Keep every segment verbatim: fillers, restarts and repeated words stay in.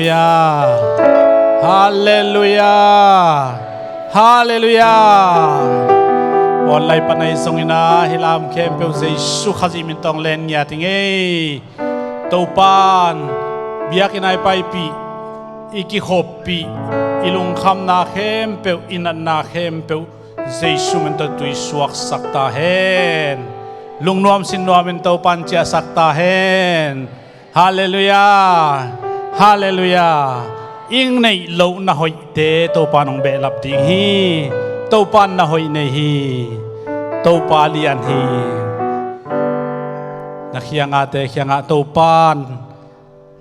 Halleluiah. Halleluiah. Halleluiah. Online pan ahi zongin ah hih lam khempeuh Jesu Khazih min tawh len ngiat ing ei. Topa'n biakinn ah i paipih, i kikhoppih, i lungkhamna khempeuh, i natna khempeuh Jesu min tawh tui suaksak ta hen. Lungnuam sinnuam in Topa'n ciahsak ta hen. Halleluiah. Halleluiah. Ing neih loh na hoihte Topa'n hong behlap ding hi. Topa'n na hoih nei hi. Topa lian hi. Na khiangahte khiangah Topa'n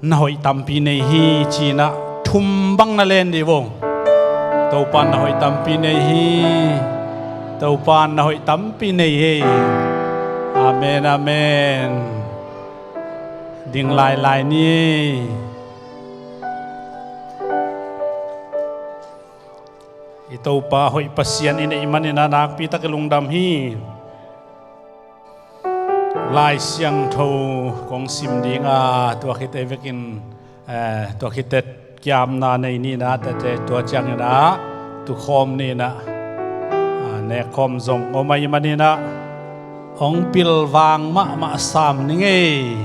na hoih tampi nei hi ci-in ah thum bang na len dih vo. Topa'n na hoih tampi nei hi. Topa'n na hoih tampi nei hi. Amen, amen. Ding lailai ni. I Topa hoih Pasian i neih manin ah nakpi tak i lungdam hi. Lai Siangtho kong sim ding a, tua khit ei vekin, eh, tua khit teh kiamna nei ni in ah, tete tua ciangin ah tukhawm ni in ah, ah, nekkhawm zong om ahih manin ah hong pilvang mahmah sam ning ei.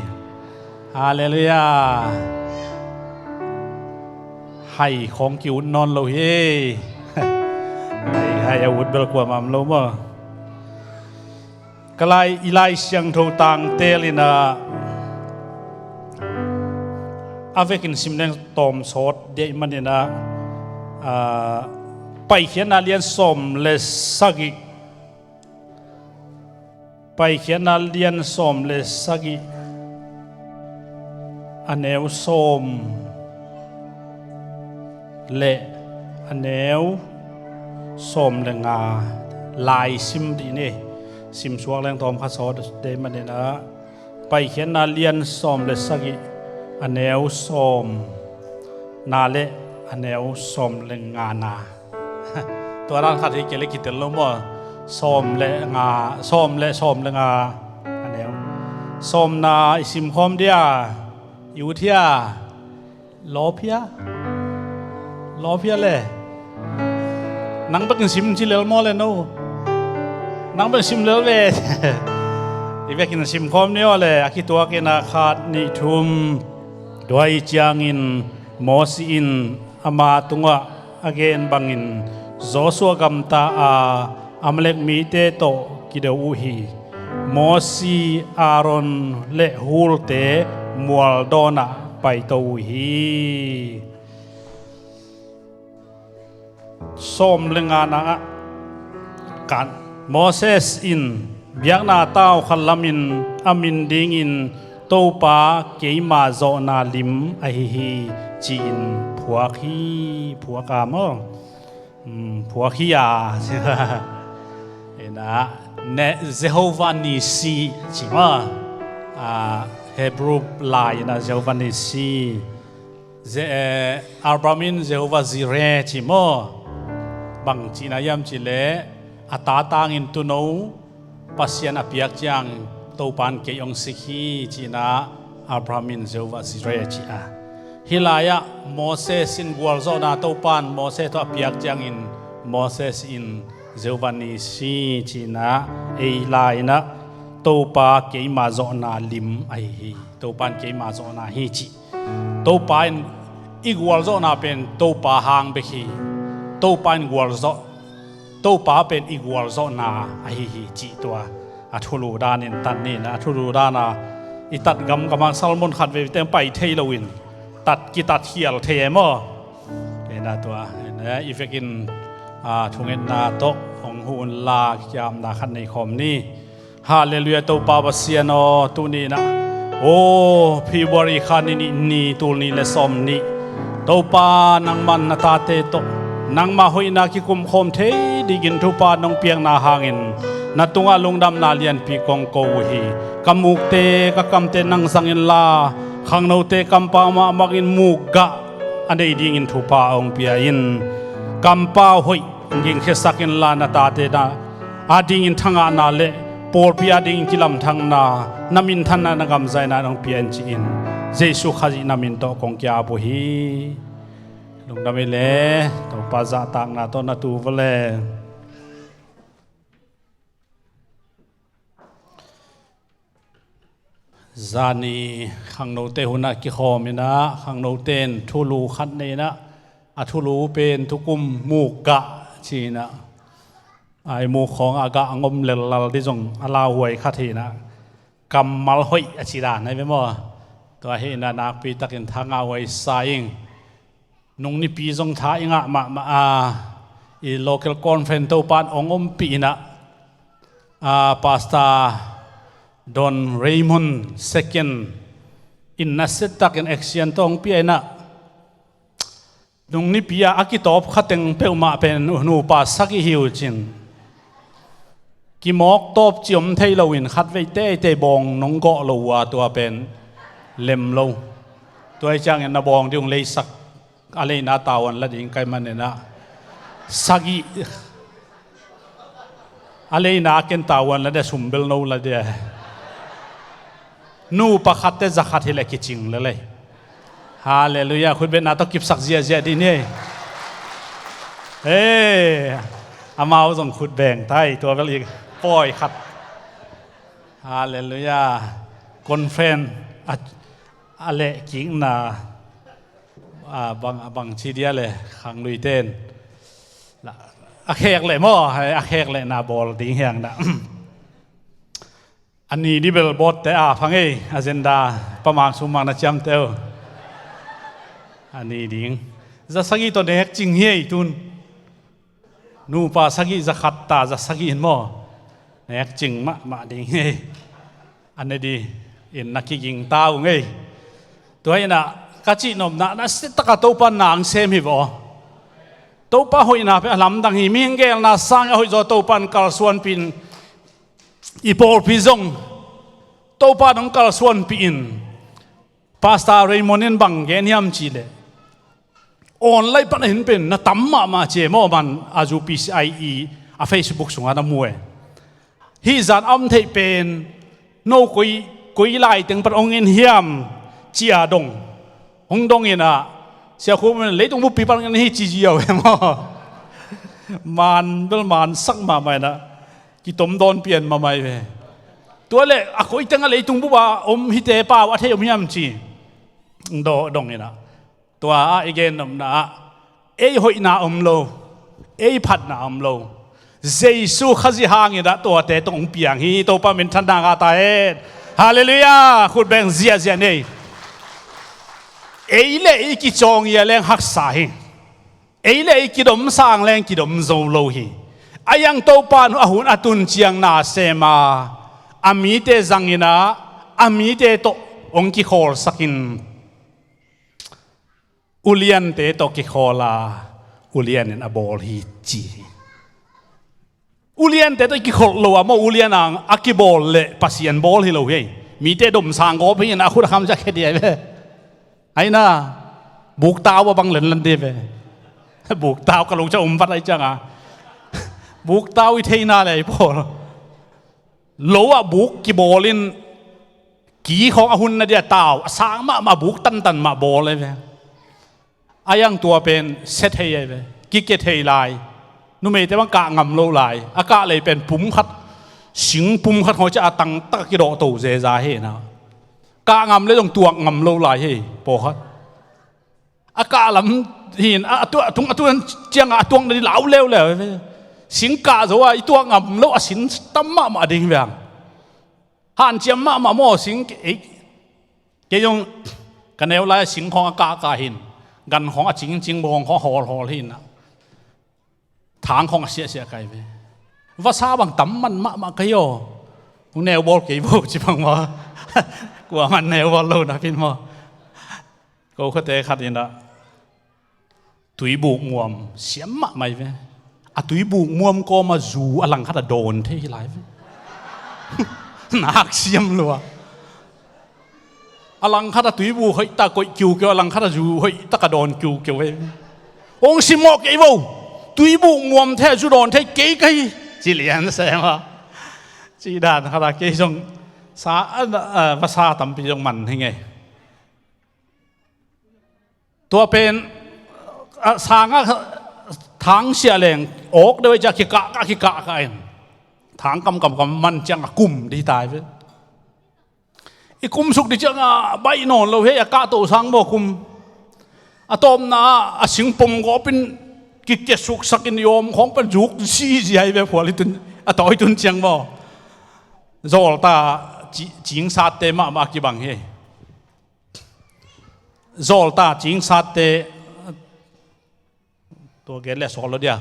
Halleluiah. Hai khawng ki-ut nawn lo hi. Hai, hai a ut bel kuamah om lo maw. Ka lai, i Lai Siangtho tangtel in ah a vekin sim leng tawm sawt deih manin ah, ah, Paikhiatna lian sawm le sagih. Paikhiatna lian sawm le sagih, a neu sawm le a neu sawm le nga lai sim dih ni. Sim suak leng tawm khat sawt deih manin ah, Paikhiatna lian sawm le sagih, a neu sawmna le a neu sawm le ngana. Tua dan khat hi kei leh kitel lo maw. Sawm le nga, sawm le, sawm le nga, a neu. Sawmna i simkhawm dia, i ut hia? Lawp hia? Lawp hia le? Nang bekin sim ci lel maw le no? Nang bekin sim lel ve. I vekin simkhawm ni aw le, a kituakin ah khat, nih, thum. Tua ahih ciangin Mosi in ama tungah a gen bangin Joshua gamta a, Amalek mite tawh kido uh hi. Mosi, Aaron le Hulte mual dawnah paito uh hi. Sawm le ngana ah kan, Moses in biakna tau khat lamin a min dingin Topa keima zawhna lim ahi hi, ci-in phuak hi, phuak a maw. Hmm, phuak hi a. Ina, ne, Jehovah Nissi ci maw. Ah, Hebrew lai ina Jehovah Nissi. Je-, eh, Abraham in Jehovah Jireh ci maw. Bang cihna hiam cih leh, a ta tangin tuuno Pasian a piak ciang Topa in kei hong sik hi, ci-in ah Abraham in Jehovah Jireh ci a. Hih lai-ah Moses in gualzawhna Topa in Moses tawh a piak ciangin Moses in Jehovah Nissi ci-in ah, ei lai-in ah Topa keima zawhna lim ahi hi. Topa in keima zawhna hi ci. Topa in i gualzawhna pen Topa hang bek hi. Topa in gualzawh, Topa pen i gualzawhna ahi hi cih tua a thulu danin tat ni in ah, a thulu dan a i tat gamgam ah Salmon khat veve teng pai thei loin tat, kitat khial thei e maw. Ina tua, ina i vekin, a, thungetna tawh hong huh unla kiamna khat nei khawm ni. Halleluiah, Topa Pasian aw, tuni in ah, aw, February kha ni nih ni, tul nih le sawm nih, Topa nangman na tate tawh nangma hoihna kikumkhawm thei dingin thupha nong piakna hangin na tungah lungdamna lianpi kong ko uh hi. Ka mukte, ka kamte nang zang inla, khangnote kampau mahmah in mukgah a nei dingin thupha hong pia in. Kampau hoih hong gingkhiasak inla, na tate na adingin thangahna le pawlpi adingin kilamdanna, na minthanna, na gamzaina nong pia in ci-in Jesu Khazih na min tawh kong ki-ap uh hi. Lungdam hi le, Topa zahtakna tawh na tu vawle. Zani khangnote hunah kikhawm inah, khangnote in thulu khat nei inah, a thulu pen thukum muk gah ci inah, ai muk khawng a gah a ngom lellal dih zong a lauhuai khat hi inah, kammal hoih a ci dan ai ve maw? Tua hi inah nakpi takin tha ngah huai sa ing. Nung nipi zong tha i ngah mahmah a, i local conference Topa in hong ompih inah, a, Pastor Don Raymond second in nasia takin action tawh hong pia inah, nung nipi ah a kitawp khateng peuhmah pen nupa sagih hi uh cin. Kimawk tawp ci om thei loin khatvei teitei bawng nong gawh lo uh a, tua pen lem lo. Tua hi ciangin na bawng ding hong leisak, a leina tavuan la ding kai man inah, sagih, a leina a ken tavuan la dia, sumbel no la dia. Nupa khatte za khat hileh kicing lel ei. Halleluiah. Khutbetna tawh kipsak ziahziah dih ni ei. Hei, amau zong khut beng tai, tua bel i pawi khat. Halleluiah. Conference a, a leh kikna, a, bang, a bang ci dia le khangluite in la, a khek leh maw, a khek leh na bawl ding hiang na. A ni dih bel bawtte a phang ei, agenda pa mang sum mang na ciamteh uh. A ni ding. Za sagih tawh nek cing hi ei tun. Nupa sagih za khat ta, za sagih in maw, nek cing mahmah ding hi ei. A ne dih in na kiging ta ung ei. Tua inah ka cihnopna, nasia taka Topa in na hong sem hi vaw. Topa hoihna pen a lamdang hi, mihing geelna sang a hoih zaw Topa in kalsuanpih in, i pawlpi zong Topa in hong kalsuanpih in. Pastor Raymond in bang gen hiam cihleh, online pan a hin pen na tam mahmah ci e maw, man a zu P C I E a Facebook sungah na mu e. Hih zan a om theih pen no koi, koi laiteng pan hong in hiam ci a dong, hong dong inah, Sia Khum in leitung buppi pan hong in hi ci ziau e maw. Man bel man sak mahmah inah, kitom dawn pian mahmah hi ve. Tua leh a koi teng a leitung bup a om hite pau a thei om hiam ci dong, dong inah. Tua ah i gennopna ah, ei hoihna om lo, ei phatna om lo. Jesu Khazih hang inah tuate tawh hong piang hi. Topa minthanna ngah ta hen. Halleluiah. Khut beng ziahziah ni ei. Ei le ei kicawng ia leng haksa hi. Ei le ei kidomsang leng kidomzo lo hi. A iang Topa in a hun a tun ciang na sem a, a mite zang inah, a mite tawh hong kikhawlsak in. Uliante tawh kikhawl a, ulian in a bawl hi ci hi. Uliante tawh i kikholh lo a maw, ulian a kibawl leh Pasian bawl hi lo hi ei. Mite domsang gawp hi inah a khut a kham ciah khe dih ai ve. Ai na, buktau a bang lenlan dih ve. Buktau ka lo ciah um vat ai ciang a. Buktau i theihna le i bawl. Lo ah buk kibawl in, ki khawng a hun na dia tau a sang mahmah buk tantan mah bawl ai ve. A iang tua pen sia thei ai ve, kike thei lai. Numeite bang kah ngam lo lai. A kah lei pen pum khat, sing pum khat khawng ciah a tangtak a kidawhto zeza hi inah. Kah ngam lei zong tuak ngam lo lai hi, pawlkhat. A kah lam hi in, a, a tuak, a tung, a tuak ciangah a tuak na dih lau leuleu hi ve. Sing kah zo a i tuak ngam lo a sin tam mahmah ding ve ang. Hanciam mahmah maw sing, ei, kei zong ka neu lai a sing khawng a kahkah hi in, gan khawng a cingcing, bawng khawng a hawlhawl hi inah, thang khawng a siahsiah kai ve. Vasa bang tam man mahmah kai aw. Hong neubawl kei vo ci bang maw. Kuaman neubawl lo napi in maw. Ko khuate khat inah tuibuk muam siam mahmah hi ve. A tuibuk muam kawm a zu a langkhat a dawn thei hi lai ve. Nak siam lua. A langkhat a tuibuk hoihtak koih kiukiu, a langkhat a zu hoihtak a dawn kiukiu hi ve. Hong simmawh kei vo. Tuibuk muam thei a zu dawn thei kei ka hi ci lian sem a. Ci dan khat a kei zong sa, a, a, vasa tampi zong man hi ngei. Tua pen a sangah thang siah leng awk deuh a ciah kikah kah kikah kah in thang kamkam kam man ciang a kum dih tai ve. I kum suk dih ciangah baih nawn lo hi a, kahto sang maw kum. A tawpna ah a singpom gawpin kikiasuksakin i awm khawng pan zuk zizia hi ve phual i tun a tawi tun ciang maw. Zawlta ci- cingsatte mahmah kibang hi. Zawlta cingsatte tua gen le sawl lo dia.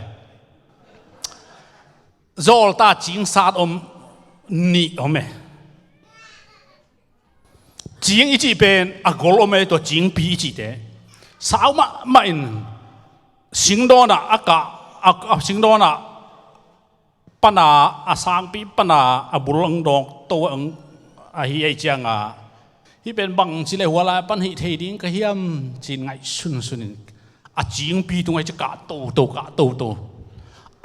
Zawlta cingsat om nih om e. Cing i cih pen a gol om e, tua cingpi i cihte. Sau mahmah in singdawnah a kah a, a singdawnah pana a sangpi pana a bul ang dawk to ang ahi ei cianga. Hih pen bangci le hua lai pan hih thei ding ka hiam cin ngaihsun sunin a cingpi tung ai ci kah toto kah toto.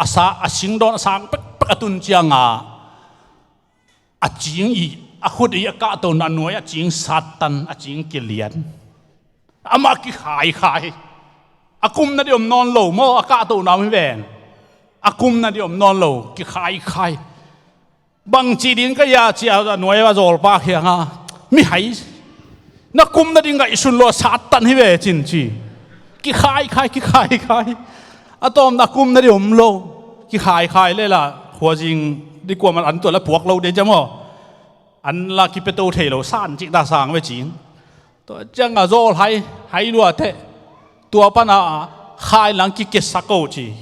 A sa a singdawn a sang pekpek a tun cianga a cing i a khut i a kahto na nuai a cing satan a cing kilian. Amah kikhaikhai. A kum na di om nawn lo maw, a kahto na om hi ven. A kum na di om nawn lo kikhaikhai. Bangci ding ka ia cia a nuai a zawlpa khianga mihai. Na kum na di ngaihsun lo a satan hi ve cin ci. Kikhaikhai kikhaikhai. A tawm na kum na di om lo. Kikhaikhai lela khuazing di kuaman an tua la puak lo de cia maw. An la kipeto thei lo san cik da sang ve cin. Tua cianga zawl hai hai lua teh. Tua pana khai lang kikesa ko ci.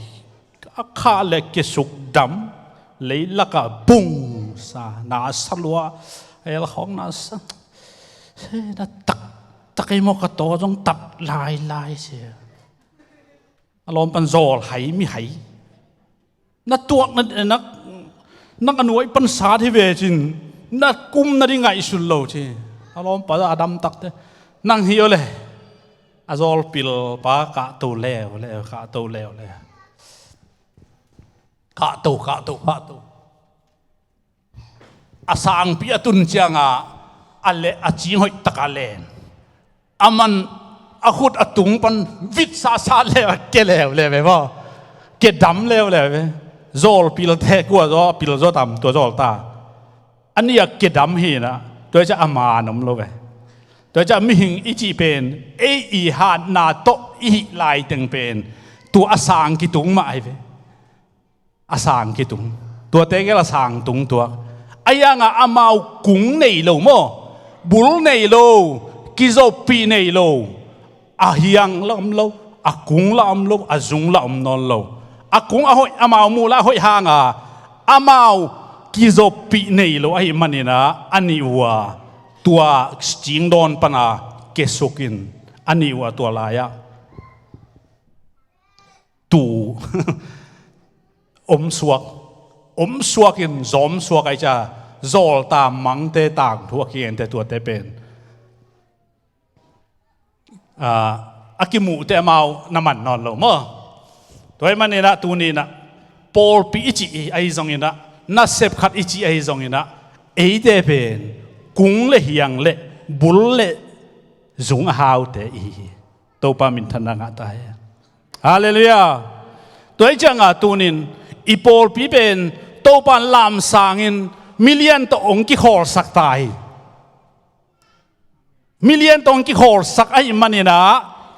A khah le kisuk dam. Leilaka bung sa na sa lua. Elkhawng na sa. Na tak tak ei maw ka taw zong tat lai lai sia. A lawm pan zawl hai mi hai. Na tuak na na na ka nuai pan sat hi ve cin. Na kum na di ngaihsun lo ci. A lawm pan a dam takte. Nang hi aw le. A zawl pil pa kah to leu leu kah to leu leu. Kah to kah to kah to. A sangpi a tun cianga a le a cing hoih taka len. A man a khut a tung pan vitsasa leu a ke leu leu ve maw. Ke dam leu leu ve. Zawl pil te kua zaw a pil zaw tam tua zawl ta. A nih a ke dam hina. Tua i ca a man om lo ve. Tua i ca mihing i cih pen ei i hatna tawh i hih lai teng pen tua a sang kitung mah ahi ve. A sang kitung. Tuate gel a sang tung tuak. A ianga amau kung nei lo maw. Bul nei lo. Kizoppih nei lo. A hiang la om lo. A kung la om lo. A zung la om nawn lo. A kung a hoih amau muh la a hoih hanga amau kizoppih nei lo ahi manina a nih uh a tua cingdawn pana kesukin a nih uh a tua lai-ah tu omsuak omsuakin zawmsuak ai ca zawlta mangte tangthu a kigente tuate pen a kimuhte amau na man nawn lo maw? Tua hi maninah tuninah pawlpi i cih ahi zonginah nasep khat i cih ahi zonginah eite pen kung le hiang le bul le zung a haute i hi. Topa minthanna ngah ta hi. Halleluiah. Tua hi cianga tunin i pawlpi pen Topa in lamsangin milian tawh hong kikhawlsak ta hi. Milian tawh hong kikhawlsak ahih maninah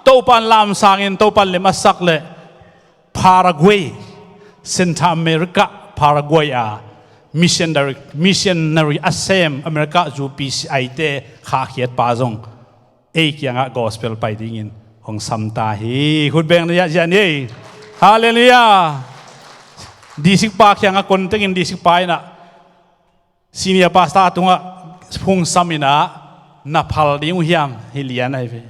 Topa in lamsangin Topa in lem a sak le Paraguay, Central America, Paraguay a missionary, missionary a sem America U P C I te khahkhiatpa zong ei kiangah gospel pai dingin hong sam ta hi. Khutbeng na ziahziah ni. Halleluiah. District pa kiangah kontengin district pa inah senior pastor tungah phung saminah na phal ding uh hiam hi lian ahi ve.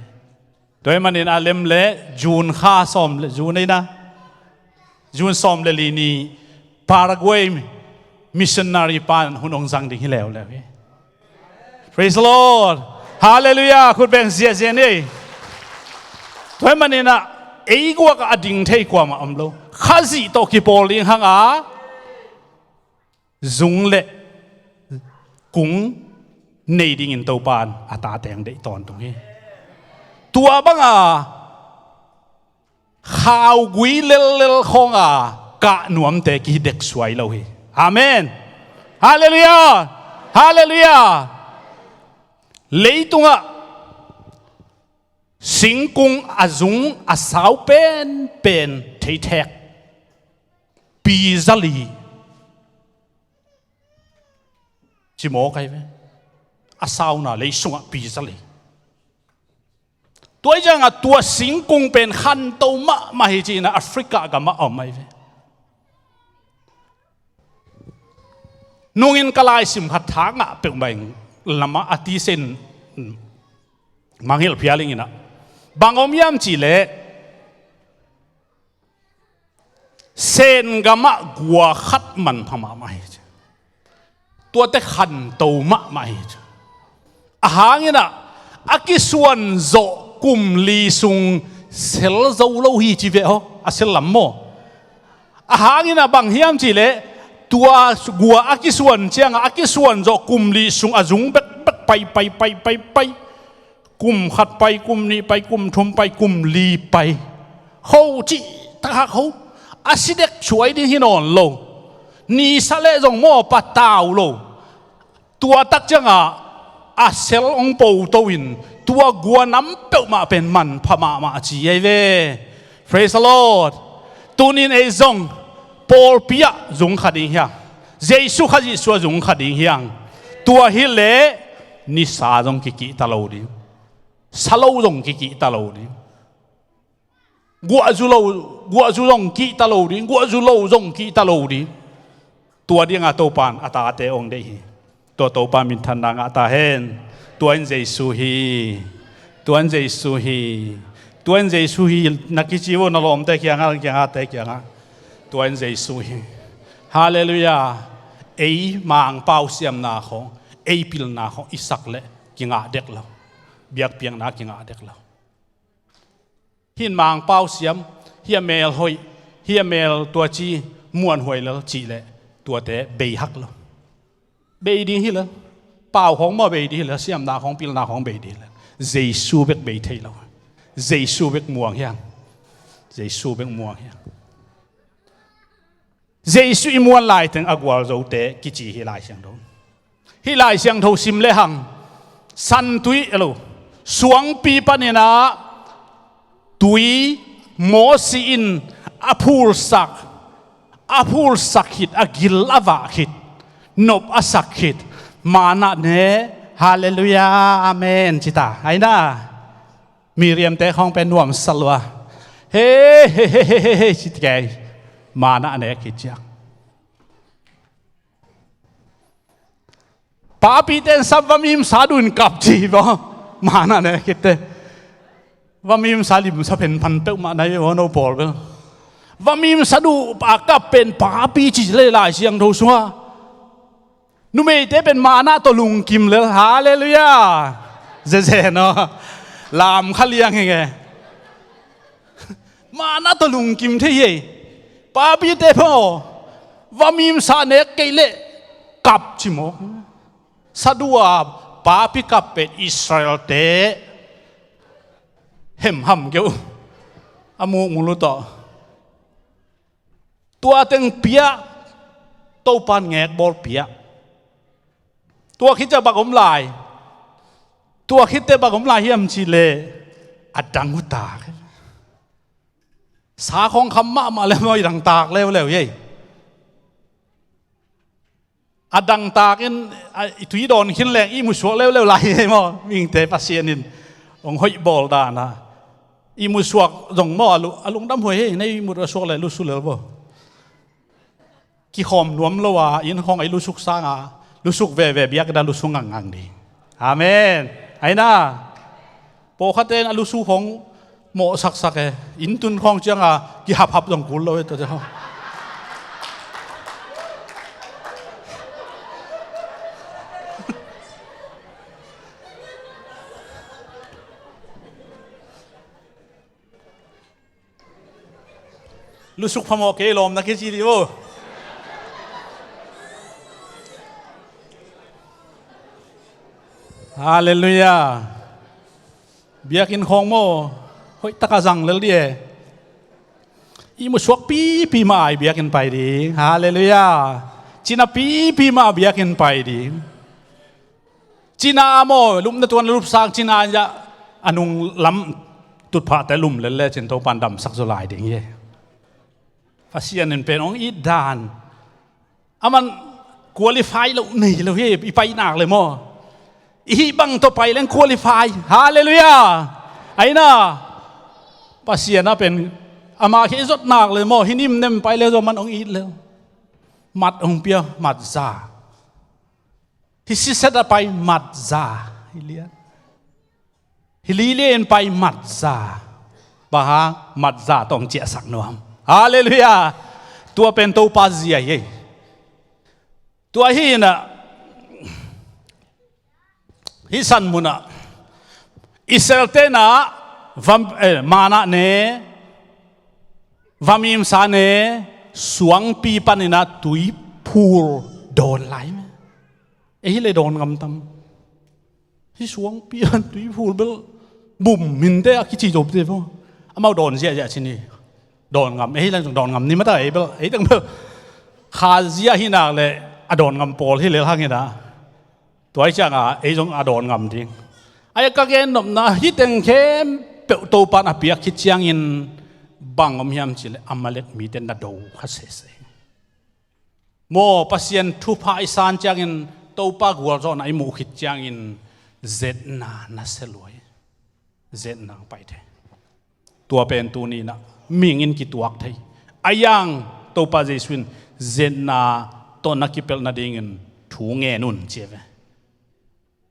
Tua hi maninah lem le June kha sawm le June eina June sawm le li ni Paraguay missionary pan hun hong zang ding hi leuleu hi. Praise the Lord. Halleluiah. Khutbeng ziahziah ni. Tua hi maninah ei guak a ding thei kuamah om lo. Khazih tawh kipawl ding hanga zung le kung nei dingin Topa in a tate hong deih tawntung hi. Tua banga Taugui lellel khawng a kah nuamte kidek suai lo hi. Amen. Halleluiah. Halleluiah. Leitungah singkung a zung a sau penpen theithek pi zali ci mawk ahi ve. A sauna lei sungah pi zali. Tua hi ciangah tua singkung pen khanto mahmah hi ci-in a Africa gamah a om ahi ve. Nungin ka laisim khat tha ngah peuhmah in lamah a tisen mangngilh phial ing inah bang om hiam cihleh Sen gamah gua khat manpha mahmah hi ci. Tuate khanto mahmah hi ci. Ahanginah a kisuan zawh kum li sung sel zo lo hi ci ve aw, a sel lam maw? Ahanginah bang hiam cihleh tua gua a kisuan ciangah a kisuan zawh kum li sung a zung bekbek pai pai pai pai pai. Kum khat pai, kum nih pai, kum thum pai, kum li pai. Ho cih takhak ho. A si dek suai ding hi nawn lo. Nisa leh zong maw patau lo. Tua tak ciangah a sel hong poto in tua gua nam peuhmah pen manpha mahmah ci ahi ve. Praise the Lord. Tunin ei zong pawlpi ah zung kha ding hiang. Jesu Khazih sua zung kha ding hiang. Tua hileh nisa zong kikihta lo ding. Salo zong kikihta lo ding. Guahzu lo, guahzu zong kihta lo ding. Guahzu lo zong kihta lo ding. Tua dingah Topan a tate hong deih hi. Tua Topa minthanna ngah ta hen. Tua in Jesu hi. Tua in Jesu hi. Tua in Jesu hi. Na kici uh na lawmte kiangah, kiangahte kiangah. Tua in Jesu hi. Halleluiah. Ei Mangpau siamna khawng, ei pilna khawng i sak leh kingah dek lo. Biakpiakna kingah dek lo. Hih in Mangpau siam, hih a mel hoih, hih a mel tua ci muanhuai lel cih leh tuate bei hak lo. Bei ding hi lel. Pau khawng maw bei ding hi lel, siamna khawng, pilna khawng bei ding hi lel. Jesu bek bei thei lo. Jesu bek muang hiang. Jesu bek muang hiang. Jesu i muan laiteng a gualzote kici hi Lai Siangtho. Hih Lai Siangtho sim lehang santui elo, suangpi paninah tui Mawsi in a phulsak, a phulsak khit, a gil a vah khit, nop a sak khit, manna ne, halleluiah, amen cita. Aina Miriamte khawng pen nuamsa lua. Hei hei hei hei hei hei ci kei. Manna a nek hi ciang. Papite in sam vamim sa duin kap ci baw. Manna a nek hitte. Vamim sa limsa phenphan peuhmah nai baw no pawl bel. Vamim sa duh a kap pen papi ci le Lai Siangtho sungah. Numeite pen manna tawh lungkim lel. Halleluiah. Zeze no. Lam kha liang hi nge. Manna tawh lungkim thei hi. Papite phaw. Vamim sa nek kei leh kap ci maw. Sa duh a papi kap pen Israelte hemham keu. A mukmulu tawh. Tua teng piah. Topan ngekbawl piah. Tua khit ciah bang om lai. Tua khitte bang om lai hiam cihleh a dang uh tak. Sa khawng kham mahmah le maw i dang tak leuleu hi. A dang takin i tui dawn khin leng i musuak leuleu lai hi maw? Mihingte Pasian in hong hoih bawl dana i musuak zong maw a lungdam huai hi. Nei mut a suak le lusu lel baw. Kikhawm nuam lo a inn khawng a i lusuk sanga lusuk veve biakna lusu ngangngang ding. Amen. Aina pawlkhatte in a lusu khawng mawhsaksak e. Inn tun khawng cianga kihaphap zong kul lo e tuate khawng. Lusuk phamawh kei lawm na kici dih uh. Halleluiah. Biakinn khawng maw hoih taka zang lel dih e. ihmu suak pipi mah a biakinn pai ding. Halleluiah. Cina pipi mah a biakinn pai ding. Cina a maw, lupna tuan lupsang cina a, a nung lam tutphahte lum lel lecin Topan damsak zaw lai ding hi. Pasian in pen hong it dan, aman qualify lo nei lo hi. I pai nak le maw, i hih bang tawh pai leng qualify. Halleluiah. Aina, Pasian a pen, amah khia i zot nak le maw, hi nimnem pai le zaw, aman hong it le, mat hong pia, mat za. Hi siset a pai, mat za. Hi lian, hi lilian pai, mat za. Bang hang? Mat za tawh hong ciahsak nuam. Halleluiah. Tua pen Topa zia hi. Tua hi inah, hih san munah Israel tenah vam, eh, manna ne, vamimsa ne, suangpi paninah tuiphul dawn lai. Ei hi le dawn ngam tam. Hih suangpi an tuiphul bel bum minte a kici zopte bo. Amau dawn ziahziah cin hi. Dawn ngam, ei hi le dawn ngam ni mata, ei bel, ei teng bel kha ziah hi nak le a dawn ngam pawl hi lel hang inah. Tua hi cianga ei zong a dawn ngam ding. Ai ka gen nopna, hih teng khempeuh Topan a piak khit ciangin bang om hiam cih le Amalek mite na do kha sese. Maw, Pasian thupha i san ciangin Topa gualzawhna i muh khit ciangin zetna na sia luai. Zetna pai thei. Tua pen tuni inah mihing in kituak thei. A yang Topa Jesu in zetna tawh na kipelh nadingin thu ngen un ci a ve.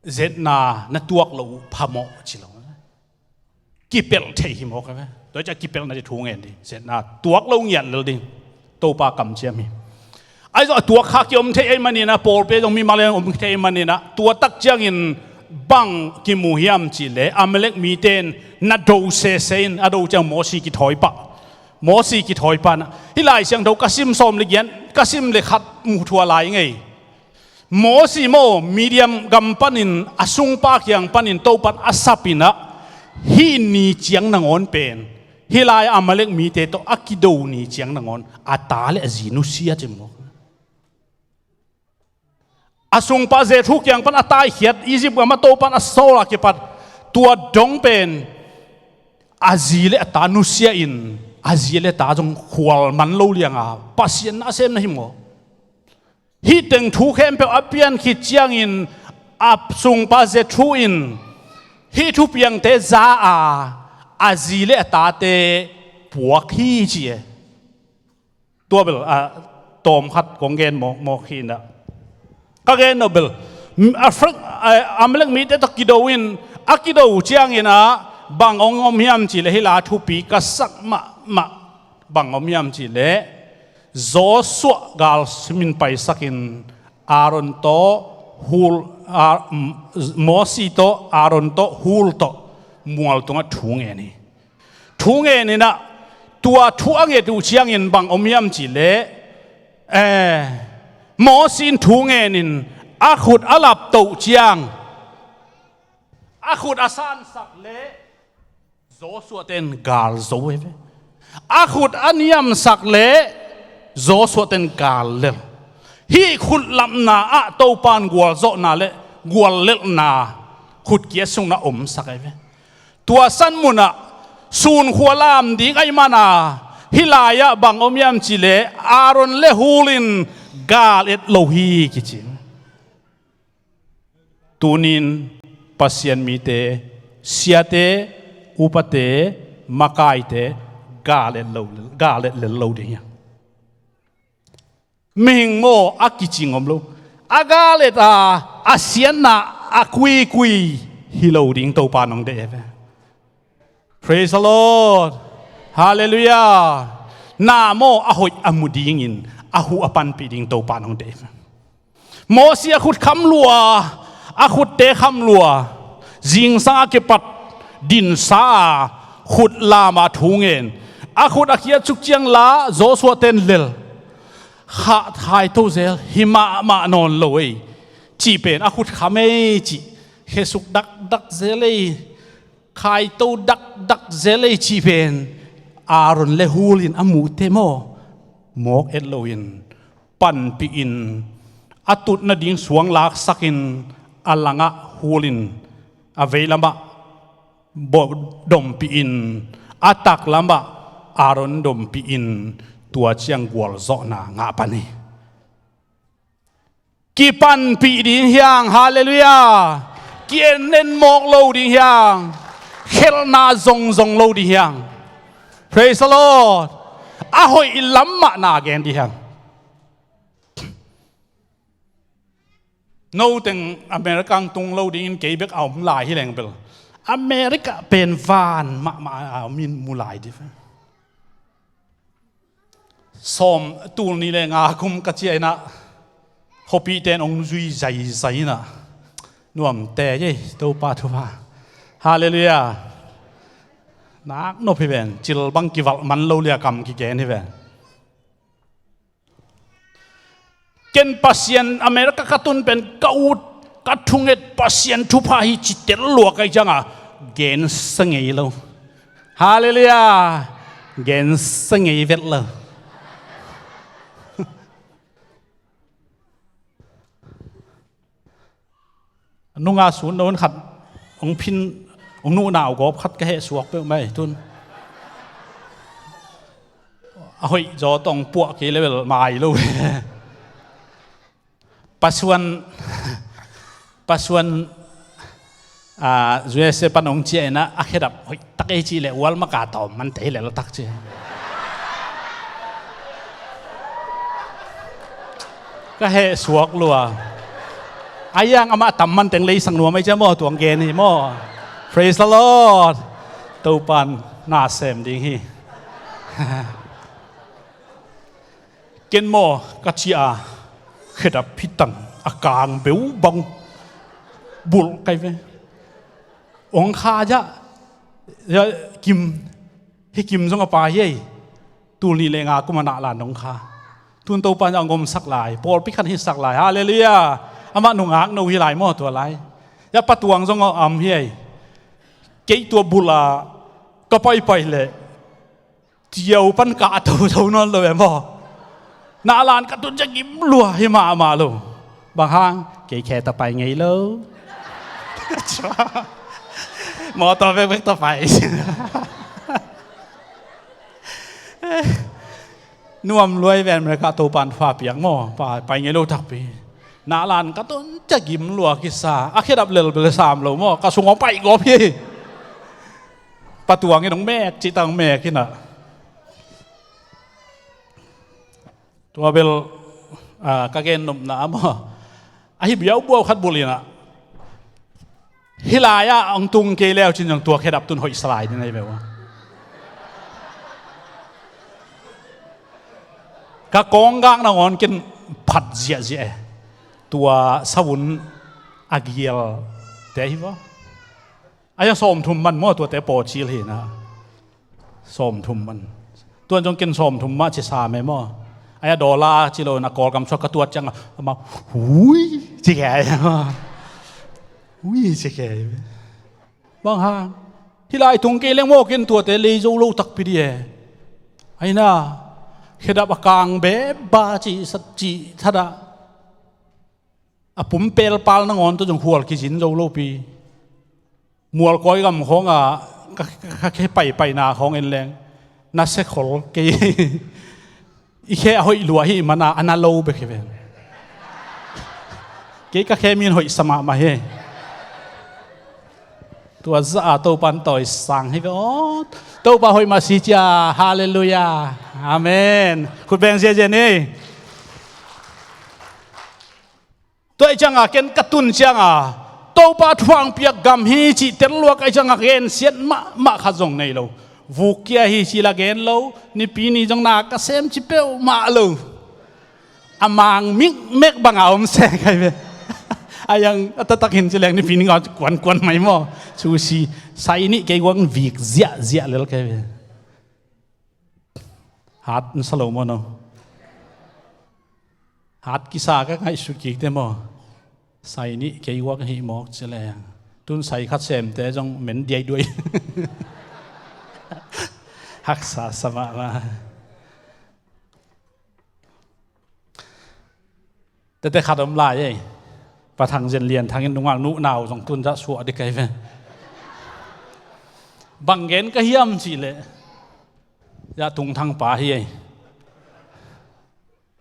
Zetna na tuak loh uh phamawh ci lo. Kipelh thei hi mawk a ve. Tua ciah kipelhna ci thu ngen ding. Zetna tuak lo ngiat lel ding. Topa kamciam hi. Ahi zong a tuak kha kiom thei ahih maninah, pawlpi zong mimal in om thei ahih maninah, tua tak ciangin bang kimu hiam cih le Amalek mite in na do sese in, a do ciang Mosi kithawi pah. Mosi kithawi pah inah, hih Lai Siangtho ka sim sawm le giat, ka sim le khat mu thua lai ngei. Mosi maw, Midian gam panin a sungpa kiang panin Topan a sap inah, hih ni ciang nangawn pen hih lai Amalek mite tawh a kido ni ciang nangawn a ta le a zi nusia ci maw. A sungpa Jethro kiang pan a taikhiat, Egypt gam a Topan a sawl a kipat, tua dong pen a zi le a ta nusia in, a zi le ta zong khual man lo lianga Pasian na a sem na hi maw. Hih teng thu khempeuh a pian khit ciangin a sungpa Jethro in hih thupiangte za a, a zi le a tate puak hi ci e. Tua bel a tawm khat kong gen mawkmawk hi inah, ka gen nop bel a frak, a Amalek mite tawh kido in, a kido ciangin ah bang hong om hiam cih le, hih la thupi ka sak mahmah bang om hiam cih le, Joshua gal simin paisakin Aaron tawh Hur, a, Mosi tawh Aaron tawh Hur tawh mual tungah thu ngen hi. Thu ngen inah, tua thu a nget uh ciangin bang om hiam cih le, eh, Mosi in thu ngen in a khut a laptoh ciang, a khut a sansak le Joshua ten gal zo hi ve. A khut a niamsak le Joshua ten gal lel. Hih khut lapna ah Topan gualzawhna le guallelhna khut kiat sungna omsak hi ve. Tua san munah sunkhua lam ding ahih mana, hih lai-ah bang om hiam cih le Aaron le Hur in gal et lo hi kici. Tunin Pasian mite, siate, upate, makaite gal et lo, gal et lel lo ding hi. Mihing maw a kicing om lo. A gal et a, a siatna a kuikui hi lo ding Topa nong deih hi ve. Praise the Lord. Halleluiah. Na maw a hoih a mu dingin a huh a panpih ding Topa nong deih hi ve. Mosi a khut kham lua, a khutte kham lua, zingsang a kipat dinsa a khut lam a thu ngen. A khut a khiat suk ciang la Joshua ten lel. Khah thaito zel hi mahmah nawn lo ei. Cih pen a khut kham ei cih. Khesuk dakdak zel ei. Khaito dakdak zel ei cih pen Aaron le Hur in a muhte maw, mawk et loin panpihin, a tut nading suang laksakin, a langah Hur in a veilamah bo-, dompihin, a taklamah Aaron dompihin, tua ciang gualzawhna ngah pan hi. Kipanpih ding hiang, halleluiah. Ki-en en mawk lo ding hiang, khelhna zongzong lo ding hiang. Praise the Lord. A hoih lam mah na gen ding hiang. Noteng America tung lo dingin kei bek a om lai hi leng bel, America pen van mahmah a om in mu lai ding. Sawm, tul nih le nga kum ka ciah inah, khuapihte in hong zui zaizai inah, nuamte ei, Topa thupha. Halleluiah. Nak nop hi ven, cil bang kivalh man lo lia kam kigen hi ven. Ken Pasian, America ka tun pen ka ut, ka thunget Pasian thupha hi ci tel lua ka hih cianga gensia ngei lo. Halleluiah. Gensia ngei vet lo. Nunga sun nawn khat hong phin, hong nuhnau gawp khat ka heh suak peuh mai tun. A hoih zaw tawh hong puah kei level mai lo. Pasuan, Pasuan, ah, U S A pan hong ciah inah, a khedap hoih tak ei cih leh ual maka tawm man tei lel tak ci. Ka heh suak lua. A iang amah tam man teng leisang nuam ei cia maw, tuang gen hi maw. Praise the Lord. Topan na sem ding hi. Ken maw ka ciah a, khedap hi tan, a kang beu bang bulh kai ve. Ong kha ja, ja kim, hi kim zong a pa hi ei. Tul nih le nga kum a nahlan ong kha. Tun Topa in a ngomsak lai, pawlpi khat hisak lai. Halleluiah. Amah nungak no hi lai maw tua lai. Ja patuang zong a am hi ei. Kei tua bulh a ka paipai leh ciau pan kah a toto nawn lo e maw. Nahlan ka tun cia gim lua hi mahmah lo. Bang hang, kei khe ta pai ngei lo. Mawtaw vekvek ta pai. Nuam luai ven America Topan fa piak maw, pa, pai ngei lo takpi. Nahlan ka tun cia gim lua kisa, a khedap lelbel sam lo maw, ka sungah pai gawp hi. Patuang in hong mek cih tang mek inah. Tua bel, ah, ka gen nopna ah maw, ahi biaubuau khat bulh inah, hih lai-ah hong tung kei leu cin zong tua khedap tun hoihsa lai ding ahi ve ua. Ka kawnggak nangawn ken phat ziahziah e. Tua savun a gial te hi va. Aia sawmthum man maw tuate pawcil hi na. Sawmthum man. Tuan zong ken sawmthum mah ci sam e maw. Aia dollar ci lo na Kawlgam suak ka tuat ciang a, amau hui ci kei. Hui ci kei. Bang hang, hih lai tung kei leng maw ken tuate lei zo lo takpi di e. Aina, khedap a kang beba cih sat cih thadah. A pumpelpal nangawn tawh zong khual kizin zo lopi. Mualkawi gam khawngah ka, ka, ka khe paipaina khawng en leng na se khol kei. I khe a hoih lua hi mana a na lo bek hi ven. Kei ka khe min hoihsa mahmah hi. Tua zah a Topan tawisang hi ve aw. Topa hoih mah si cia. Halleluiah. Amen. Khut beng ziazia ni. Tua i cianga ken ka tun cianga Topa thuang piak gam hi cih tel luak a i cianga gensiat mahmah khat zong nei lo. Vuk kia hi ci la gen lo. Nipi ni zong na ka sem ci peuhmah lo. A mang mikmek banga om se kai ve. A yang a taktak hin ci leng nipi ni ngau kuankuan mai maw. Sushi sai nih kei guang vik ziahziah lel kai ve. Hat nsa lo maw no. Hat kisa ka ngaihsut kik te maw. Sai nih kei guak hih mawk ci leng. Tun sai khat semte zong men diaiduai. Haksa sa mahmah. Tete khat om lai ei. Pa Thang Zen Lian Thang in nungak nuhnau zong tun zah suah dih kai ve. Bang gen ka hiam cih leh, zah tung thang pa hi ei.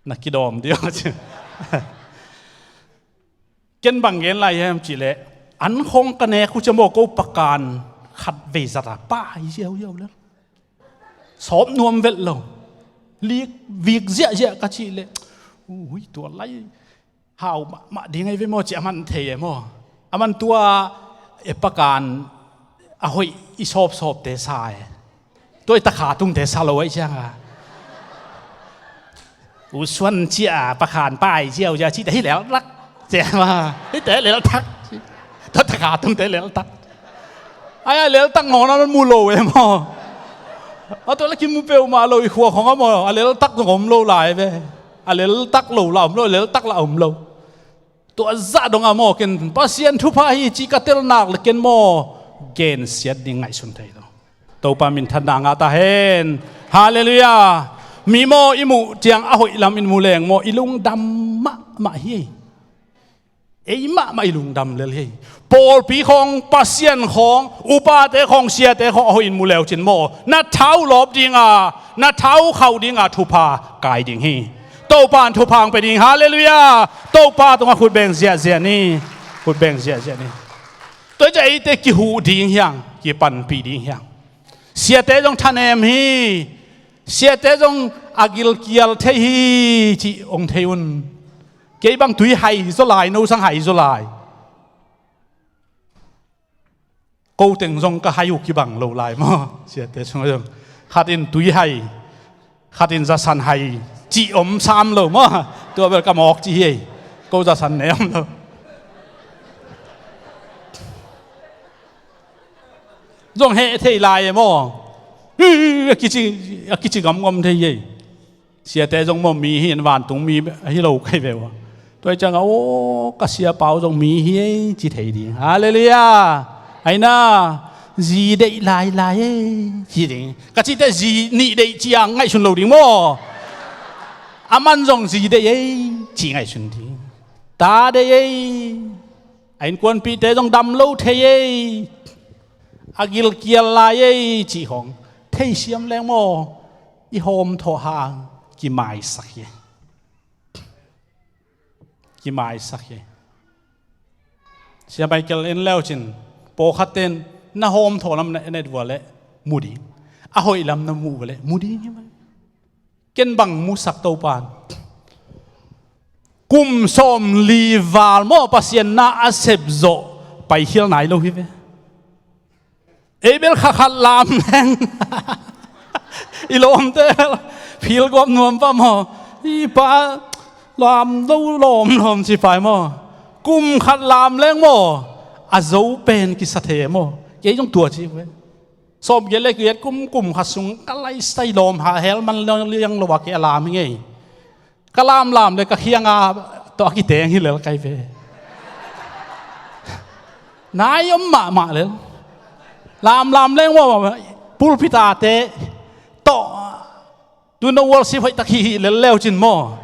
Na kidawm dih aw ci. Ken bang gen lai hiam cih leh, an khawng ka nek uh ciang maw, ko pakan khat vei zat a pai ziauziau lel. Sawp nuam velh lo. Lik vik ziahziah ka cih leh, ui, tua lai hau mahmah ding ahi ve maw ci a man thei e maw. A man tua e pakan a hoih i sawpsawpte sa e. Tua i takha tungte sa lo ahi ciang a, u suan cia pakhan pai ziauziau cihte hi leltak cia ma. Hihte leltak. Tua takha tungte leltak. Ai, a leltak ngawng a man mu lo e maw. A tua la kimu peuhmah lo i khua khawng a maw, a leltak zong om lo lai ve. A leltak lo la om lo, a leltak la om lo. Tua zah dong a maw, ken Pasian thupha hi cih ka tel nak le ken maw, gensiat ding ngaihsun thei lo. Topa minthanna ngah ta hen. Halleluiah. Mi maw i muh ciang a hoih lam in mu leng maw, i lungdam mahmah hi. Ei mahmah i lungdam lel hi. Pawlpi khawng, Pasian khawng, upate khawng, siate khawng a hoih in mu leu cin maw, na thau lawp dinga, na thau khauh dinga thupha kai ding hi. Topa in thupha hong pia ding. Halleluiah. Topa tungah khut beng ziahziah ni. Khut beng ziahziah ni. Tua hi ciah eite kihuh ding hiang, kipanpih ding hiang. Siate zong thanem hi. Siate zong a gilkial thei hi cih hong thei un. Kei bang tui hai zaw lai, no sang hai zaw lai. Ko teng zong ka hai uh kibang lo lai maw. Siate sungah zong khat in tui hai, khat in zasan hai cih om sam lo maw. Tua bel ka mawk ci hi ei. Ko zasan ne om lo. Zong heh thei lai e maw. Hi, a kici, a kici gamgam thei hi ei. Siate zong maw mi hi in, vantung mi ahi lo kai ve ua. Tua hi ciangah, aw, ka siapa uh zong mi hi ei ci thei ding. Halleluiah. Aina, zi deih lailai ei ci ding. Ka cihte zi nih deih ciang ngaihsun lo ding maw. A man zong zi deih ei ci ngaihsun ding. Ta deih ei. A innkuanpihte zong dam lo thei ei. A gilkial lai ei cih khawng theisiam leng maw, i hawmthawh hang kimaisak hi. Kimaisak hi. Sia Michael en leu cin, pawlkhatte in na hawmthawh lam na en et vua leh mu ding, a hoih lam na muh vua leh mu ding hi mai. Ken bang musak Topa in, kum sawmli val maw Pasian na a sep zawh paikhial nai lo hi ve. Ei bel kha khat lam leng i lawmte philgawp nuam pah maw. I pa lam lo lawmlawm ci pai maw. Kum khat lam leng maw, a zo pen kisa thei maw. Kei zong tua ci ve. Sawmgiat le giat kum, kum khat sung ka laisai lawm ha hel man liang lo a kei a lam hi ngei. Ka lamlam le ka khianga tawh a kiteng hi lel kai ve. Nai om mahmah lel. Lamlam leng maw, pulpit a te tawh tuna worship hoihtak hihih lel leu cin maw,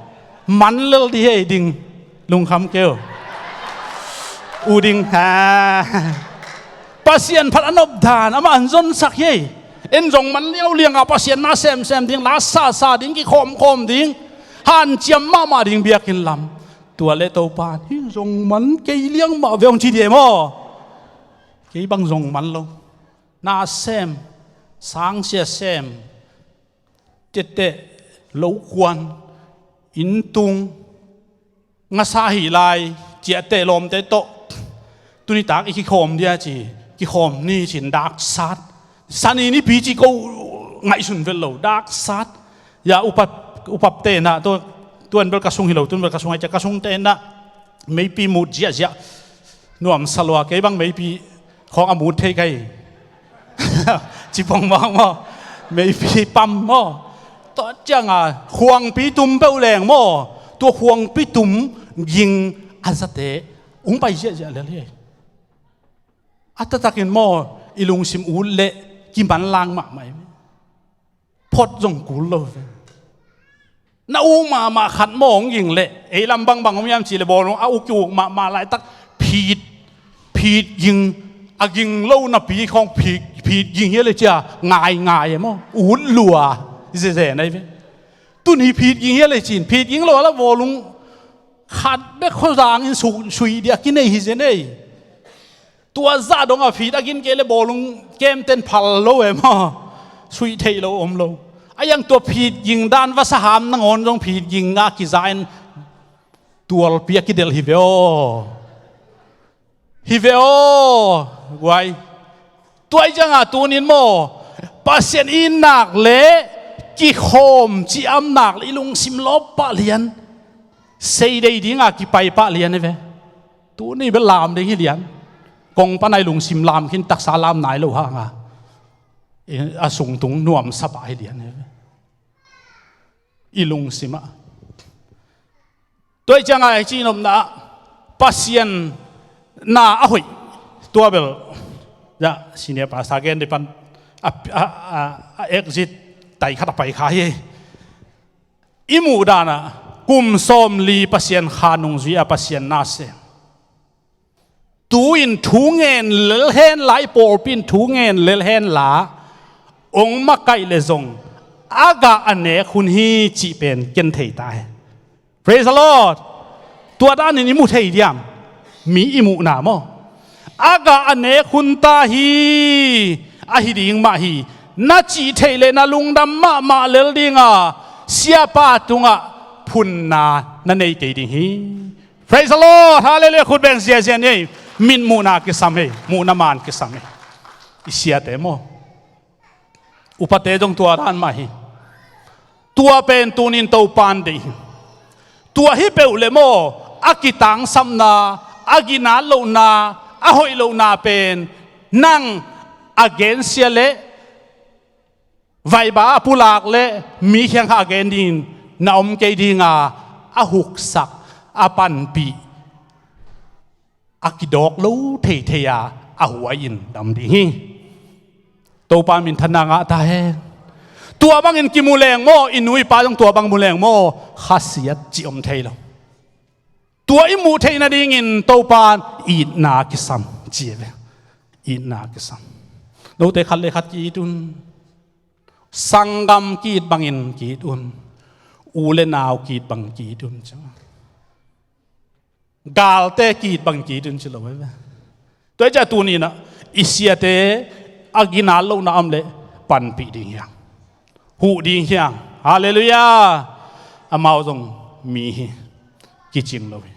man lel di hei ding. Lungkham keu. U ding ha. Pasian phat a nop dan amah an zonsak hi ei. En zong man liauliang a Pasian na semsem ding, la sasa ding, kikhawmkhawm ding, hanciam mahmah ding biakinn lam. Tua le Topa in, hih zong man kei liang mah ve hong ci dih ei maw. Kei bang zong man lo. Na sem, sangsia sem, tetteh, lokuan, inntung, ngasa hi lai, ciahteh lawmte tawh tunitak i kikhawm dia ci, kikhawm ni cin daksat. Sani nipi ci ko ngaihsun vet lo, daksat. Ya upap, upap tenah, tuan bel ka sung hi lo, tuan bel ka sung ai cia ka sung tenah meipi mut ziahziah. Nuamsa lua, kei bang meipi khawng a mut thei kai. Cipong bang maw, meipi pam maw. Tua cianga khuangpi tum peuh leng maw, tua khuangpi tum ging a zate ung pai ziahziah lel hi. A taktakin maw, i lungsim ut leh kimanlang mahmah hi. phot zong kul lo ve. Na uk mahmah khat maw hong ging leh, ei lam bangbang om hiam cih leh bawlung a uk kiuk mahmah laitak phit, phit ging, a ging lo napi khawng phit, phit ging hia leh cia ngai ngai e maw, ut lua zeze nai ve. Tun hi phit ging hia leh cin, phit ging lo a la bawlung khat bek khuazang in su-, suih dia kinei hi zen ei. Tua zah dong a phit a gin kei leh bawlung kemten phal lo e maw? Suih theih lo om lo. A iang tua phit ging dan vasa ham nangawn zong phit ging a kiza in tualpi a kidelh hi ve aw. Hi ve aw. Guai. Tua i ciangah tunin maw? Pasian itnak le kikhawm ciamnak le i lungsim lawp pah lian. Sei dei dinga kipai pah lian hi ve. Tuni bel lam ding hi lian. Kong panai lungsim lam khin taksa lam nai lo hanga. A sungtung nuamsa pah hi lian hi ve. I lungsim ah. Tua i ciangah i cihnopna ah Pasian na a hoih. Tua bel. Ya, senior pastor gen dih pan a, a, a, a exit tai khat a pai kha hi. I muh danah kum sawmli Pasian kha nungzui a Pasian na sem. Tu-in thu ngen lel hen la, i pawlpi in thu ngen lel hen la, ong makaih le zong a gah a nek hun hi cih pen ken thei ta hi. Praise the Lord. Tua danin i mu thei diam? Mi i muhna maw? A gah a nek hun ta hi, ahi ding mah hi. Na cih theih le na lungdam mahmah lel dinga siapa tungah phunna na nei kei ding hi. Praise the Lord. Hallelujah. Khut beng ziazia ni ei. Min muhna kisam hi. Muhna man kisam hi. I siate maw? Upate zong tua dan mah hi. Tua pen tunin Topan deih hi. Tua hi peuh le maw, a kitangsapna, a ginat lohna, a hoih lohna pen nang a gensia le vaiba a pulak le mi khiang kha a gen dingin na om kei dinga a huksak, a panpih, a kidawk lo theithei a, a huai in dam ding hi. Topa minthanna ngah ta hen. Tua bangin kimu leng maw, i nu i pa zong tua bang mu leng maw, khasiat cih om thei lo. Tua i muh theih nadingin Topan itna kisam ci ve. Itna kisam. Note khat le khat ki-it un. Sanggam ki-it bangin ki-it un. U le nau ki-it bang ki-it un. Galte ki-it bang ki-it un ci lo ve. Tua hi ciah tuninah i siate a ginat lohna om leh panpih ding hiang. Huh ding hiang. Halleluiah. Amau zong mi hi. Kicing lo hi.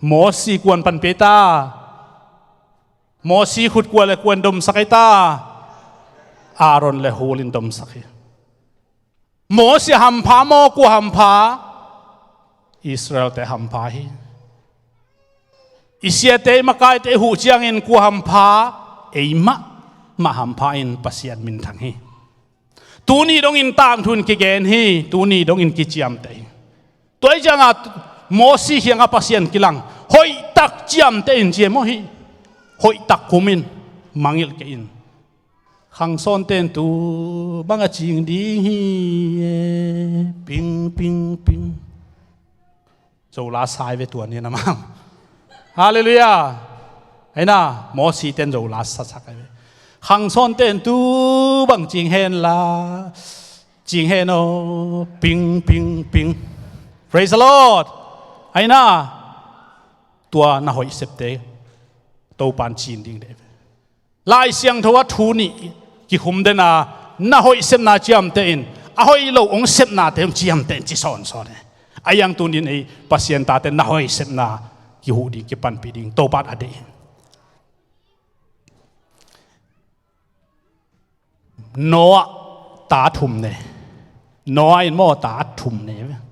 Mosi kuan panpih ta. Mosi khut kua le kuan domsak hi ta. Aaron le Hur in domsak hi. Mosi hampha maw, kua hampha? Israelte hampha hi. I siate i makaite i huh ciangin kua hampha? Eimah mah hampha in Pasian minthang hi. Tuni dongin tangthu in kigen hi, tuni dongin kiciamteh hi. Tua hi ciangah Mosi kiangah Pasian kilang, hoihtak ciamteh in ci e maw hi. Hoihtak khum in mangilh kei in. Khangsawnte in tu bang a cing ding hi e, ping, ping, ping. Zola sai ve tua ni na mang. Halleluiah. Aina, Mosite in Zola sasak ai ve. Khangsawnte in tu bang cing hen la, cing hen aw, ping, ping, ping. Praise the Lord. Aina, tua na hoih septe Topan cin ding deh ve. Lai Siangtho a thu nih kikhum dena, na hoih sepna ciamteh in, a hoih lo hong sepnate hong ciamteh in ci sawnsawn e. A iang tunin ei Pasian tate na hoih sepna kihuh ding, kipanpih ding Topan a deih. Noah ta thum ne. Noah in maw ta thum ne.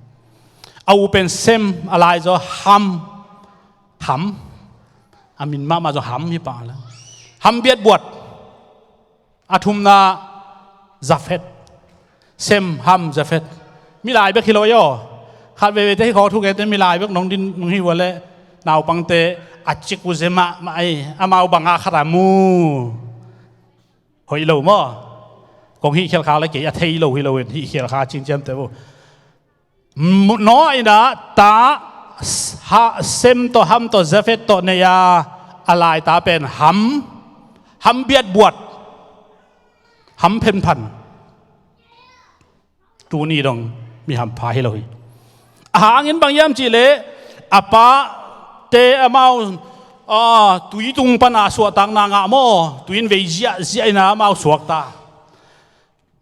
A u pen Sem, a lai zaw Ham. Ham. A min mahmah zaw Ham hi pah la. Ham biatbuat. A thumna Jafet. Sem, Ham, Jafet. Milai bek hi lo aw. Khat veivei te hi khawng thugente milai bek nong din nong hi ua le. Naupangte a cik uh ze mahmah ei. Amau banga khat a mu. Hoih lo maw? Kong hih khial kha le kei a thei lo hi loin hih khial kha cingciam te uh. Noah in ah ta Sem tawh Ham tawh Zafet tawh nei a, a lai ta pen Ham, Ham biatbuat, Ham phenphan. Tuni dong mi hampha hi lo hi. A hangin bang hiam cihleh a pate amau tui tung pana suahtakna ngah maw, tui in vei ziahziah in amau suakta.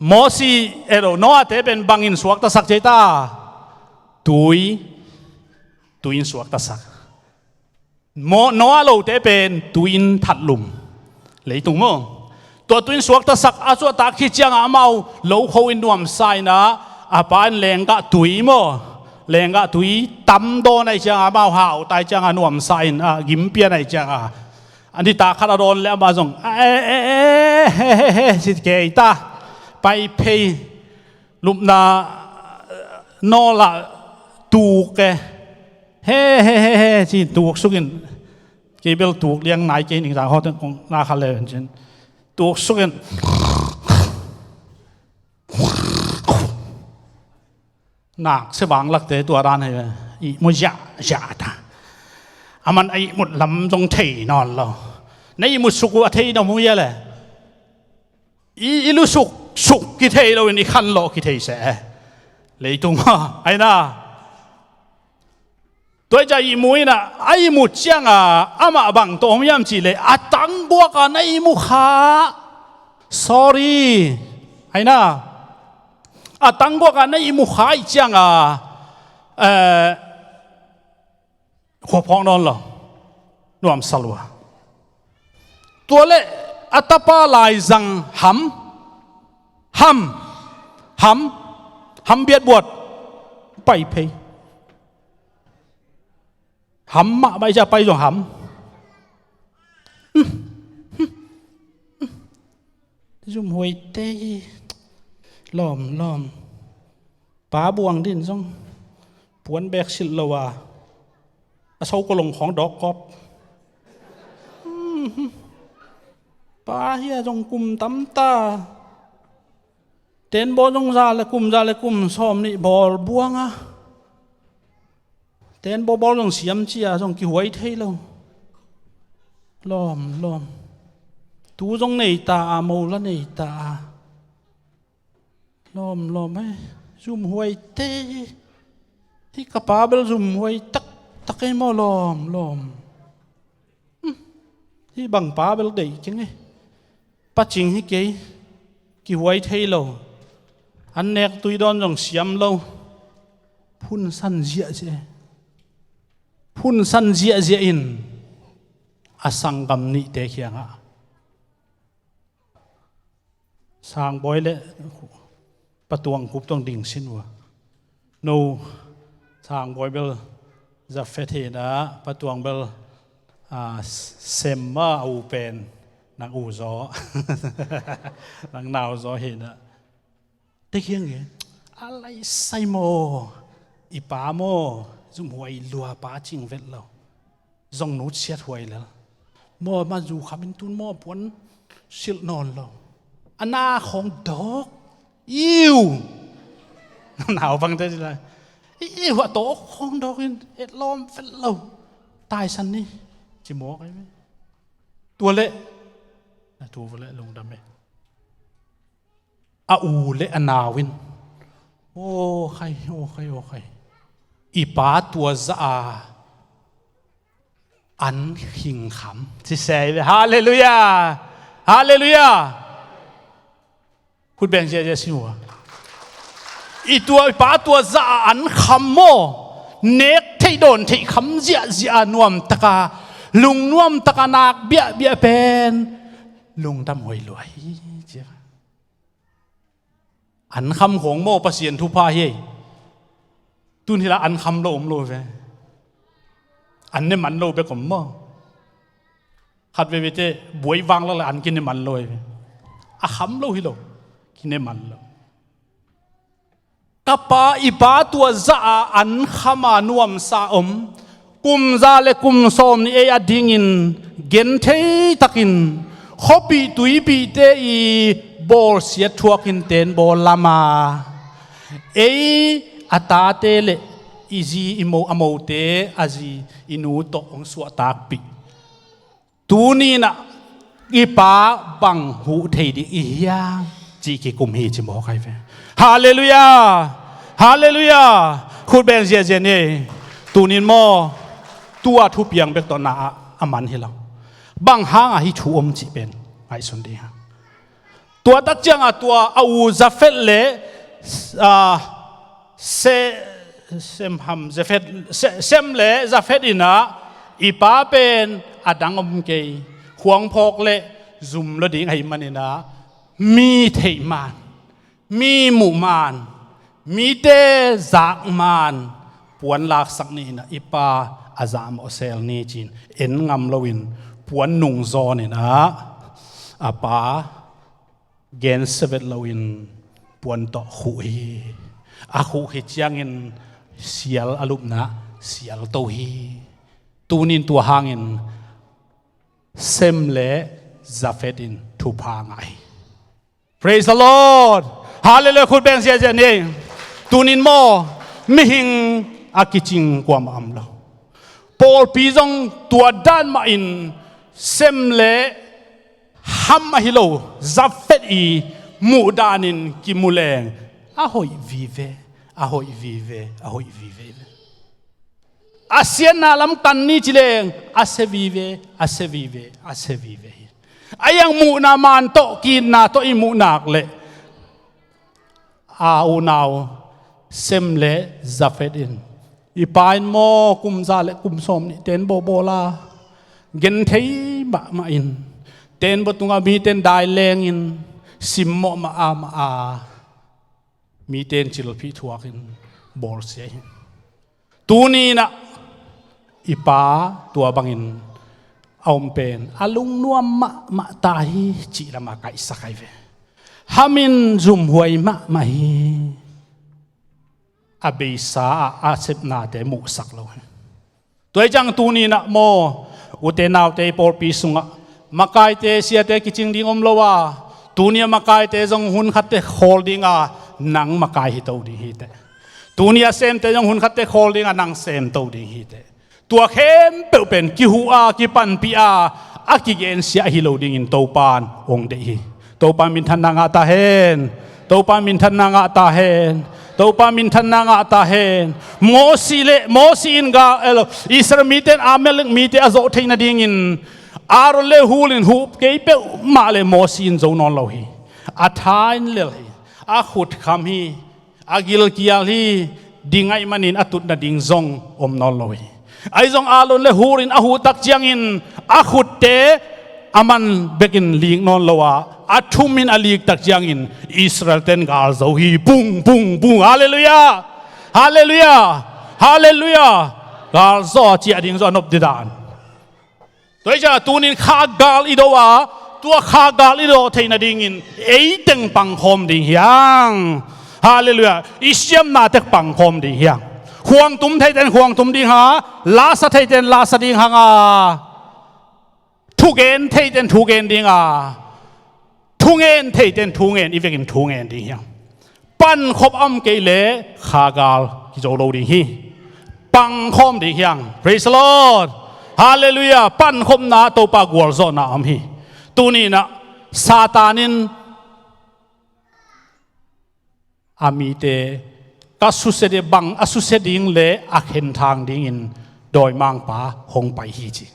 Mosi, ero, Noah te pen bangin suaktasak ci ta? Tui, tui in suaktasak. Noah lote pen tui in thatlum. Leitung maw? Tua tui in suaktasak a suahtak khit ciangah amau lokho in nuamsa in ah, a pa in lenggah tui maw, lenggah tui tam dawn ahih ciangah amau hautai ciangah nuamsa in ah gimpian ahih ciangah a nitak khat a dawn le amah zong a e e e he he he si kei ta. Pai phei lupna nawlah tuk e. He he he he ci tuk sukin kei bel tuk liang nai kei ning zang hawtin kong na kha le cin tuk sukin nak se bang lakte tua dan he ihmu ziahziah ta. A man a ihmut lam zong thei nawn lo. Na ihmut suk uh a thei na mu ia le i, i lusuk suk kithei loin i khanlawh kithei seh. Leitung a aina. Tua i ca ihmu in ah a ihmut cianga amah bang tawh om hiam cihleh a tangguaka na ihmu kha. Sorry. Aina. A tangguaka na ihmu kha ih cianga eh, khuaphawk nawn lo. Nuamsa lua. Tua le a tapa laizang Ham, Ham, Ham, Ham biatbuat pai phei. Ham mah bai cia pai zong Ham. Zumhuai te hi. Lawm lawm. Pa buang din zong puan bek silh lo a, a so kolong khawng dawk kawp. Pa hia zong kum tam ta. Tenbaw zong za le kum, za le kum sawm nih bawl buang a, tenbaw bawl zong siam cia zong kihuai thei lo. Lawm lawm. Tu zong nei ta a, mo la nei ta a. Lawm lawm e. Zumhuai te hi. Hi ka pa bel zumhuai taktak e maw, lawm lawm. Hi bang pa bel deih keng e. Pacing hi kei. Kihuai thei lo. An nek tui dawn zong siam lo. Phunsan ziahziah e. Phunsan ziahziah in a sanggam nihte kiangah Sangbawi le Patuang kup tawng ding sin uh a. No Sangbawi bel Zafet hi na, Patuang bel a, Sem a, a u pen nang u zaw nang nau zaw hi na. Te khiang e, a lai sai maw, i pa maw, zumhuai lua pa cing vet lo. Zong nutsiat huai lel. Maw ma zu khamin tun maw puan silh nawn lo. A na khawng dawk. Iu. Nau bang te lai. Iu a tawk khawng dawk in et lawm vet lo. Taisan ni. Ci mawk ai ve. Tua leh. Na tu vo leh lungdam e. A u le a nau in, aw khai, aw khai, aw khai, i pa tua zah a an khingkham ci se ve. Halleluiah. Halleluiah. Khut beng ziahziah si uh a. I tua, i pa tua zah a an kham maw, nek theih dawn theih kham ziahziah a, nuamtaka, lungnuamtaka nak biahbiah pen lungdam huai lua hi ci a. An kham khawng maw Pasian thupha hi ei. Tun hi la an kham lo om lo ve. An ne man lo bek om maw. Khat veve te buai vang lak le an kine man lo ei ve. A kham lo hi lo. Kine man lo. Ka pa, i pa tua zah a an kham a nuamsa om. Kum za le kum sawm nih ei a dingin genthei takin khuapih tuipihte i bawlsiat thuak in tenbaw lama, ei a tate le i zi i mo, a mote a zi i nu tawh hong suahtakpih. Tuninah i pa bang huh thei ding i hiam cih kikum hi ci mawk ahi ve. Halleluiah. Halleluiah. Khut beng ziazia ni. Tunin maw, tua thupiang bek tawh na ah a man hi lo. Bang hangah hih thu om cih pen ngaihsun ding a, tua tak ciangah tua a u Zafet le, ah, Se, Sem ham Zafet, Se, Sem le Zafet inah i pa pen a dang om kei, khuangphawk le zum lo ding ahi maninah mi theih man, mi muh man, mite zak man puan laksak ni inah i pa a zahmawh sel ni ci-in en ngam loin puan nungzawn inah a pa gensia vet loin puan tawh khuh hi. A khuh khit ciangin sial a lupna sial to hi. Tunin tua hangin Sem le Zafet in thupha ngah hi. Praise the Lord. Halleluiah. Khut beng ziazia ni. Tunin maw, mihing a kicing kuamah om lo. Pawlpi zong tua dan mahin Sem le Ham ahi lo, Zafet i muh danin kimu leng a hoih vive, a hoih vive, a hoih vive. A siatna lam kan ni ci leng a sia vive, a sia vive, a sia vive hi. A iang muhna man tawh, ki-itna tawh i muhnak leh a unau Sem le Zafet in, i pa in maw kum za le kum sawm nih tenbaw bawl a, genthei mahmah in, tenbaw tungah mite in dai lengin, simmawh mah a mah a, mite in cilphih thuakin bawlsia hi. Tuni inah i pa tua bangin a om pen a lungnuam mahmah ta hi cih lamah kaihsak ahi ve. Ham in zumhuai mahmah hi. A beisa ah a sepnate muhsak lo hi. Tua hi ciang tuni inah maw, ute naute, i pawlpi sungah makaite siate kicing ding om lo a, tuni a makaite zong hun khatte khawl ding a, nang makai hi to ding hi teh. Tuni a semte zong hun khatte khawl ding a, nang sem to ding hi teh. Tua khempeuh pen kihuh a, kipanpih a, a kigensia ahi lo dingin Topan hong deih hi. Topa minthanna ngah ta hen. Topa minthanna ngah ta hen. Topa minthanna ngah ta hen. Mosi le, Mosi in ga, elo, Israel mite in Amalek mite a zawh theih nadingin Aaron le Hur in huh kei peuhmah le Mosi in zo nawn lo hi. A tha in lel hi. A khut kham hi. A gilkial hi. Ding ahih manin a tut nading zong om nawn lo hi. Ahi zong Aaron le Hur in a huh tak ciangin a khutte a man bekin lik nawn lo a, a thum in a lik tak ciangin Israel ten gal zo hi. Pung, pung, pung. Halleluiah. Halleluiah. Halleluiah. Gal zo a ciah ding zo a nop didan. Tua hi ciangah tunin kha gal i do a, tua kha gal i do theih nadingin ei teng pangkhawm ding hiang. Halleluiah. I siamna tek pangkhawm ding hiang. Khuangtum theite in khuangtum ding hang a, lasa theite in lasa ding hang a, thugen theite in thugen ding a, thungen theite in thungen, i vekin thungen ding hiang. Pankhop a om kei leh kha gal kizo lo ding hi. Pangkhawm ding hiang. Praise the Lord. Halleluiah. Pankhopna Topa gualzawhna om hi. Tuni inah Satan in a mite ka susia ding, bang a susia ding le a khenthang dingin dawimangpa hong pai hi ci.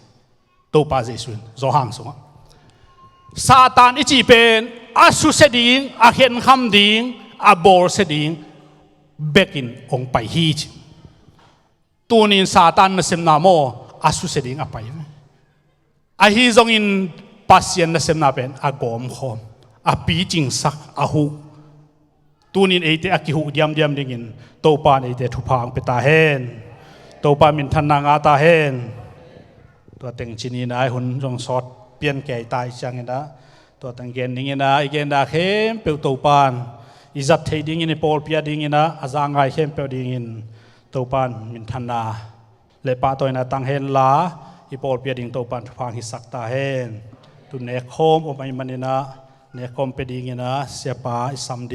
Topa Jesu in Johan sungah Satan i cih pen a susia ding, a khenkham ding, a bawlsia ding bekin hong pai hi ci. Tunin Satan nasemna maw, a susia ding a pai. Ahi zongin Pasian nasemna pen a gawmkhawm, a picingsak, a huh. Tunin eite a kihuh diamdiam dingin Topa in eite thupha hong pia ta hen. Topa minthanna ngah ta hen. Tua teng ci ni inah hun zong sawt pian kei ta i ciang inah, tua teng gen ding inah, i gen dah khempeuh Topa in i zat theih dingin, i pawlpi a ding inah, a za ngai khempeuh dingin Topa in minthanna le pahtawina tang hen la, i pawlpi a ding Topa in thupha hong hisak ta hen. Tu nek khawm om ahih manin ah nekhawm pia dingin a siapa i sam ding.